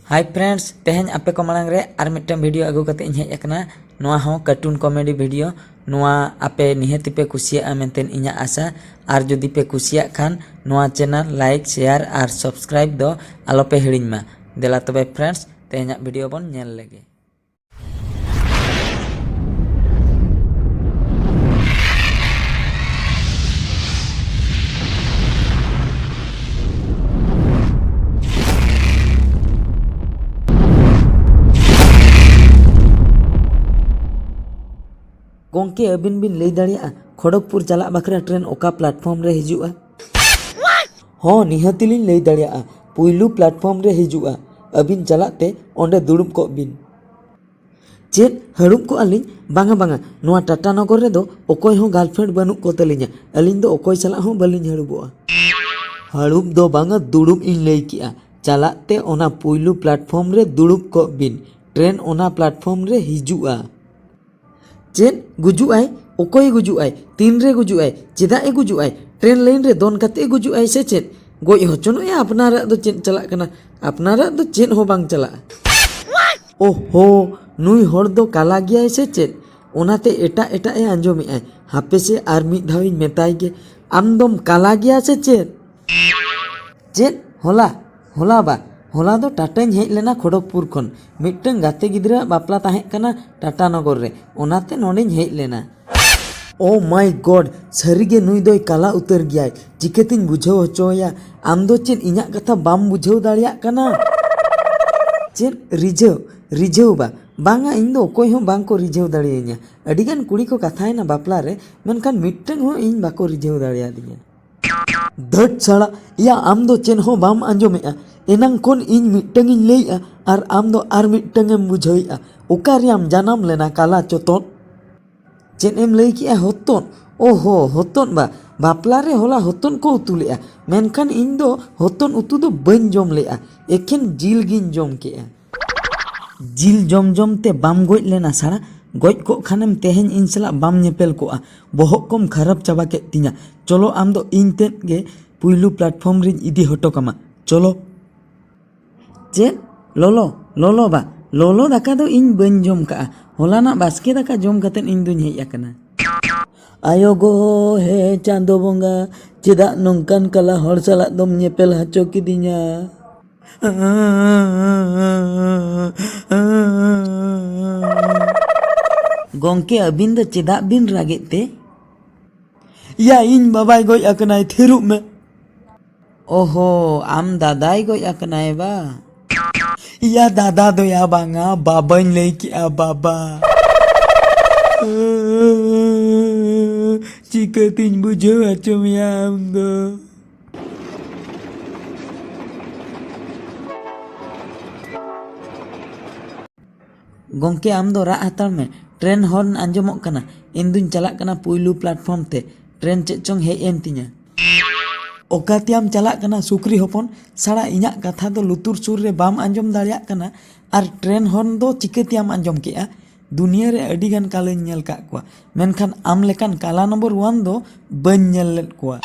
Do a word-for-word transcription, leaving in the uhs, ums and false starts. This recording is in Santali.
Hi friends, ᱛᱮᱦᱮᱧ ᱟᱯᱮ ᱠᱚ ᱢᱟᱲᱟᱝ ᱨᱮ ᱟᱨ ᱢᱤᱫᱴᱟᱝ video ᱟᱹᱜᱩ ᱠᱟᱛᱮ ᱤᱧ ᱦᱮᱡ ᱟᱠᱟᱱᱟ᱾ ᱱᱚᱣᱟ ᱦᱚᱸ cartoon comedy video᱾ ᱱᱚᱣᱟ ᱟᱯᱮ ᱱᱤᱦᱟᱹᱛᱤ ᱯᱮ ᱠᱩᱥᱤᱭᱟᱜᱼᱟ ᱢᱮᱱᱛᱮ ᱤᱧᱟᱹᱜ ᱟᱥᱟ᱾ ᱟᱨ ᱡᱩᱫᱤ ᱯᱮ ᱠᱩᱥᱤᱭᱟᱜ ᱠᱷᱟᱱ ᱱᱚᱣᱟ channel like, share ᱟᱨ subscribe ᱫᱚ ᱟᱞᱚ ᱯᱮ ᱦᱤᱲᱤᱧ ᱢᱟ᱾ ᱫᱮᱞᱟ ᱛᱚᱵᱮ friends, ᱛᱮᱦᱮᱧᱟᱜ video ᱵᱚᱱ ᱧᱮᱞ ᱞᱮᱜᱮ᱾ ᱜᱚᱝᱠᱮ, ᱟᱹᱵᱤᱱ ᱵᱤᱱ ᱞᱟᱹᱭ ᱫᱟᱲᱮᱭᱟᱜᱼᱟ ᱠᱷᱚᱲᱚᱜᱽᱯᱩᱨ ᱪᱟᱞᱟᱜ ᱵᱟᱠᱷᱨᱟ ᱴᱨᱮᱱ ᱚᱠᱟ platform ᱨᱮ ᱦᱤᱡᱩᱜᱼᱟ? ᱦᱚᱸ, ᱱᱤᱦᱟᱹᱛᱤ ᱞᱤᱧ ᱞᱟᱹᱭ ᱫᱟᱲᱮᱭᱟᱜᱼᱟ᱾ ᱯᱩᱭᱞᱩ platform ᱨᱮ ᱦᱤᱡᱩᱜᱼᱟ᱾ ᱟᱹᱵᱤᱱ ᱪᱟᱞᱟᱜ ᱛᱮ ᱚᱸᱰᱮ ᱫᱩᱲᱩᱵ ᱠᱚᱜ ᱵᱤᱱ᱾ ᱪᱮᱫ, ᱦᱟᱹᱲᱩᱵ ᱠᱚᱜᱼᱟ ᱞᱤᱧ? ᱵᱟᱝᱟ, ᱵᱟᱝᱟ, ᱱᱚᱣᱟ ᱴᱟᱴᱟ ᱱᱚᱜᱚᱨ ᱨᱮᱫᱚ ᱚᱠᱚᱭ ᱦᱚᱸ girlfriend ᱵᱟᱹᱱᱩᱜ ᱠᱚ ᱛᱟᱹᱞᱤᱧᱟ᱾ ᱟᱹᱞᱤᱧ ᱫᱚ ᱚᱠᱚᱭ ᱥᱟᱞᱟᱜ ᱦᱚᱸ ᱵᱟᱹᱞᱤᱧ ᱦᱟᱹᱲᱩᱵᱚᱜᱼᱟ᱾ ᱦᱟᱹᱲᱩᱵ ᱫᱚ ᱵᱟᱝᱟ, ᱫᱩᱲᱩᱵ ᱤᱧ ᱞᱟᱹᱭ ᱠᱮᱜᱼᱟ᱾ ᱪᱟᱞᱟᱜ ᱛᱮ ᱚᱱᱟ ᱯᱩᱭᱞᱩ platform ᱨᱮ ᱫᱩᱲᱩᱵ ᱠᱚᱜ ᱵᱤᱱ᱾ ᱴᱨᱮᱱ ᱚᱱᱟ platform ᱨᱮ ᱦᱤᱡᱩᱜᱼᱟ᱾ ᱪᱮᱫ? ᱜᱩᱡᱩᱜ ᱟᱭ? ᱚᱠᱚᱭᱮ ᱜᱩᱡᱩᱜ ᱟᱭ? ᱛᱤᱱ ᱨᱮ ᱜᱩᱡᱩᱜ ᱟᱭ? ᱪᱮᱫᱟᱜ ᱮ ᱜᱩᱡᱩᱜ ᱟᱭ? ᱴᱨᱮᱱ ᱞᱟᱭᱤᱱ ᱨᱮ ᱫᱚᱱ ᱠᱟᱛᱮ ᱮ ᱜᱩᱡᱩᱜ ᱟᱭ ᱥᱮ ᱪᱮᱫ? ᱜᱚᱡ ᱦᱚᱪᱚᱱᱚᱜ ᱮ, ᱟᱯᱱᱟᱨᱟᱜ ᱫᱚ ᱪᱮᱫ ᱪᱟᱞᱟᱜ ᱠᱟᱱᱟ? ᱟᱯᱱᱟᱨᱟᱜ ᱫᱚ ᱪᱮᱫ ᱦᱚᱸ ᱵᱟᱝ ᱪᱟᱞᱟᱜᱼᱟ᱾ ᱳᱦᱳ, ᱱᱩᱭ ᱦᱚᱲ ᱫᱚ ᱠᱟᱞᱟ ᱜᱮᱭᱟᱭ ᱥᱮ ᱪᱮᱫ? ᱚᱱᱟᱛᱮ ᱮᱴᱟᱜ ᱮᱴᱟᱜ ᱮ ᱟᱸᱡᱚᱢᱮᱜᱼᱟᱭ᱾ ᱦᱟᱯᱮ ᱥᱮ, ᱟᱨ ᱢᱤᱫ ᱫᱷᱟᱣ ᱤᱧ ᱢᱮᱛᱟᱭ ᱜᱮ, ᱟᱢ ᱫᱚᱢ ᱠᱟᱞᱟ ᱜᱮᱭᱟ ᱥᱮ ᱪᱮᱫ? ᱪᱮᱫ? ᱦᱚᱞᱟ? ᱦᱚᱞᱟ ᱵᱟ, ᱦᱚᱞᱟ ᱫᱚ ᱴᱟᱴᱟᱧ ᱦᱮᱡ ᱞᱮᱱᱟ ᱠᱷᱚᱲᱚᱜᱽᱯᱩᱨ ᱠᱷᱚᱱ᱾ ᱢᱤᱫᱴᱟᱝ ᱜᱟᱛᱮ ᱜᱤᱫᱽᱨᱟᱹᱣᱟᱜ ᱵᱟᱯᱞᱟ ᱛᱟᱦᱮᱸ ᱠᱟᱱᱟ ᱴᱟᱴᱟ ᱱᱚᱜᱚᱨ ᱨᱮ, ᱚᱱᱟᱛᱮ ᱱᱚᱰᱮᱧ ᱦᱮᱡ ᱞᱮᱱᱟ᱾ Oh my God, ᱥᱟᱹᱨᱤᱜᱮ ᱱᱩᱭ ᱫᱚᱭ ᱠᱟᱞᱟ ᱩᱛᱟᱹᱨ ᱜᱮᱭᱟᱭ᱾ ᱪᱤᱠᱟᱹᱛᱤᱧ ᱵᱩᱡᱷᱟᱹᱣ ᱦᱚᱪᱚᱣᱟᱭᱟ? ᱟᱢ ᱫᱚ ᱪᱮᱫ ᱤᱧᱟᱹᱜ ᱠᱟᱛᱷᱟ ᱵᱟᱢ ᱵᱩᱡᱷᱟᱹᱣ ᱫᱟᱲᱮᱭᱟᱜ ᱠᱟᱱᱟ? ᱪᱮᱫ ᱨᱤᱡᱷᱟᱹᱣ? ᱨᱤᱡᱷᱟᱹᱣ ᱵᱟ? ᱵᱟᱝᱟ, ᱤᱧ ᱫᱚ ᱚᱠᱚᱭ ᱦᱚᱸ ᱵᱟᱝ ᱠᱚ ᱨᱤᱡᱷᱟᱹᱣ ᱫᱟᱲᱮᱭᱟᱹᱧᱟ᱾ ᱟᱹᱰᱤᱜᱟᱱ ᱠᱩᱲᱤ ᱠᱚ ᱠᱟᱛᱷᱟᱭᱮᱱᱟ ᱵᱟᱯᱞᱟ ᱨᱮ, ᱢᱮᱱᱠᱷᱟᱱ ᱢᱤᱫᱴᱟᱝ ᱦᱚᱸ ᱤᱧ ᱵᱟᱠᱚ ᱨᱤᱡᱷᱟᱹᱣ ᱫᱟᱲᱮᱭᱟᱫᱤᱧᱟ᱾ ᱫᱷᱟᱹᱴ ᱥᱟᱲᱟ, ᱮᱭᱟ, ᱟᱢ ᱫᱚ ᱪᱮᱫ ᱦᱚᱸ ᱵᱟᱢ ᱟᱸᱡᱚᱢᱮᱜᱼᱟ? ᱮᱱᱟᱝ ᱠᱷᱚᱱ ᱤᱧ ᱢᱤᱫᱴᱟᱝ ᱤᱧ ᱞᱟᱹᱭᱮᱜᱼᱟ ᱟᱨ ᱟᱢ ᱫᱚ ᱟᱨ ᱢᱤᱫᱴᱟᱝ ᱮᱢ ᱵᱩᱡᱷᱟᱹᱣᱮᱜᱼᱟ᱾ ᱚᱠᱟ ᱨᱮᱭᱟᱢ ᱡᱟᱱᱟᱢ ᱞᱮᱱᱟ, ᱠᱟᱞᱟ ᱪᱚᱛᱚᱱ? ᱪᱮᱫ ᱮᱢ ᱞᱟᱹᱭ ᱠᱮᱜᱼᱟ, ᱦᱚᱛᱚᱱ? ᱳᱦᱳ, ᱦᱚᱛᱚᱱ ᱵᱟ, ᱵᱟᱯᱞᱟ ᱨᱮ ᱦᱚᱞᱟ ᱦᱚᱛᱚᱱ ᱠᱚ ᱩᱛᱩ ᱞᱮᱜᱼᱟ, ᱢᱮᱱᱠᱷᱟᱱ ᱤᱧ ᱫᱚ ᱦᱚᱛᱚᱱ ᱩᱛᱩ ᱫᱚ ᱵᱟᱹᱧ ᱡᱚᱢ ᱞᱮᱜᱼᱟ, ᱮᱠᱷᱮᱱ ᱡᱤᱞ ᱜᱤᱧ ᱡᱚᱢ ᱠᱮᱜᱼᱟ᱾ ᱡᱤᱞ ᱡᱚᱢ ᱡᱚᱢ ᱛᱮ ᱵᱟᱢ ᱜᱚᱡ ᱞᱮᱱᱟ ᱥᱟᱲᱟ? ᱜᱚᱡ ᱠᱚᱜ ᱠᱷᱟᱱᱮᱢ ᱛᱮᱦᱮᱧ ᱤᱧ ᱥᱟᱞᱟᱜ ᱵᱟᱢ ᱧᱮᱯᱮᱞ ᱠᱚᱜᱼᱟ᱾ ᱵᱚᱦᱚᱜ ᱠᱚᱢ ᱠᱷᱟᱨᱟᱯ ᱪᱟᱵᱟ ᱠᱮᱫ ᱛᱤᱧᱟ᱾ ᱪᱚᱞᱚ, ᱟᱢ ᱫᱚ ᱤᱧ ᱛᱮᱫ ᱜᱮ ᱯᱩᱭᱞᱩ platform ᱨᱤᱧ ᱤᱫᱤ ᱦᱚᱴᱚ ᱠᱟᱢᱟ᱾ ᱪᱚᱞᱚ᱾ ᱪᱮᱫ? ᱞᱚᱞᱚ, ᱞᱚᱞᱚ ᱵᱟ, ᱞᱚᱞᱚ ᱫᱟᱠᱟ ᱫᱚ ᱤᱧ ᱵᱟᱹᱧ ᱡᱚᱢ ᱠᱟᱜᱼᱟ᱾ ᱦᱚᱞᱟᱱᱟᱜ ᱵᱟᱥᱠᱮ ᱫᱟᱠᱟ ᱡᱚᱢ ᱠᱟᱛᱮᱫ ᱤᱧ ᱫᱩᱧ ᱦᱮᱡ ᱟᱠᱟᱱᱟ᱾ ᱟᱭᱳ ᱜᱚ, ᱦᱮ ᱪᱟᱸᱫᱚ ᱵᱚᱸᱜᱟ, ᱪᱮᱫᱟᱜ ᱱᱚᱝᱠᱟᱱ ᱠᱟᱞᱟ ᱦᱚᱲ ᱥᱟᱞᱟᱜ ᱫᱚᱢ ᱧᱮᱯᱮᱞ ᱦᱚᱪᱚ ᱠᱤᱫᱤᱧᱟ? ᱜᱚᱝᱠᱮ, ᱟᱹᱵᱤᱱ ᱫᱚ ᱪᱮᱫᱟᱜ ᱵᱤᱱ ᱨᱟᱜᱮᱫ ᱛᱮ? ᱭᱟ, ᱤᱧ ᱵᱟᱵᱟᱭ ᱜᱚᱡ ᱟᱠᱟᱱᱟᱭ, ᱛᱷᱤᱨᱚᱜ ᱢᱮ᱾ ᱚᱦᱚ, ᱟᱢ ᱫᱟᱫᱟᱭ ᱜᱚᱡ ᱟᱠᱟᱱᱟᱭ ᱵᱟ? ᱭᱟ, ᱫᱟᱫᱟ ᱫᱚ ᱭᱟ ᱵᱟᱝᱟ, ᱵᱟᱵᱟᱧ ᱞᱟᱹᱭ ᱠᱮᱜᱼᱟ, ᱵᱟᱵᱟ᱾ ᱪᱤᱠᱟᱹᱛᱤᱧ ᱵᱩᱡᱷᱟᱹᱣ ᱦᱚᱪᱚ ᱢᱮᱭᱟ ᱟᱢ ᱫᱚ? ᱜᱚᱝᱠᱮ, ᱟᱢ ᱫᱚ ᱨᱟᱜ ᱦᱟᱛᱟᱲ ᱢᱮ, ᱴᱨᱮᱱ ᱦᱚᱨᱱ ᱟᱸᱡᱚᱢᱚᱜ ᱠᱟᱱᱟ᱾ ᱤᱧ ᱫᱩᱧ ᱪᱟᱞᱟᱜ ᱠᱟᱱᱟ ᱯᱩᱭᱞᱩ ᱯᱞᱟᱴᱯᱷᱚᱨᱢ ᱛᱮ, ᱴᱨᱮᱱ ᱪᱮᱫ ᱪᱚᱝ ᱦᱮᱡ ᱮᱱ ᱛᱤᱧᱟ᱾ ᱚᱠᱟ ᱛᱮᱭᱟᱢ ᱪᱟᱞᱟᱜ ᱠᱟᱱᱟ ᱥᱩᱠᱨᱤ ᱦᱚᱯᱚᱱ? ᱥᱟᱲᱟ, ᱤᱧᱟᱜ ᱠᱟᱛᱷᱟ ᱫᱚ ᱞᱩᱛᱩᱨ ᱥᱩᱨ ᱨᱮ ᱵᱟᱢ ᱟᱸᱡᱚᱢ ᱫᱟᱲᱮᱭᱟᱜ ᱠᱟᱱᱟ? ᱟᱨ ᱴᱨᱮᱱ ᱦᱚᱨᱱ ᱫᱚ ᱪᱤᱠᱟᱹ ᱛᱮᱭᱟᱢ ᱟᱸᱡᱚᱢ ᱠᱮᱜᱼᱟ? ᱫᱩᱱᱤᱭᱟᱹ ᱨᱮ ᱟᱹᱰᱤ ᱜᱟᱱ ᱠᱟᱞᱟᱧ ᱧᱮᱞ ᱠᱟᱜ ᱠᱚᱣᱟ, ᱢᱮᱱᱠᱷᱟᱱ ᱟᱢ ᱞᱮᱠᱟᱱ ᱠᱟᱞᱟ ᱱᱚᱢᱵᱚᱨ ᱚᱣᱟᱱ ᱫᱚ ᱵᱟᱹᱧ ᱧᱮᱞ ᱞᱮᱫ ᱠᱚᱣᱟ᱾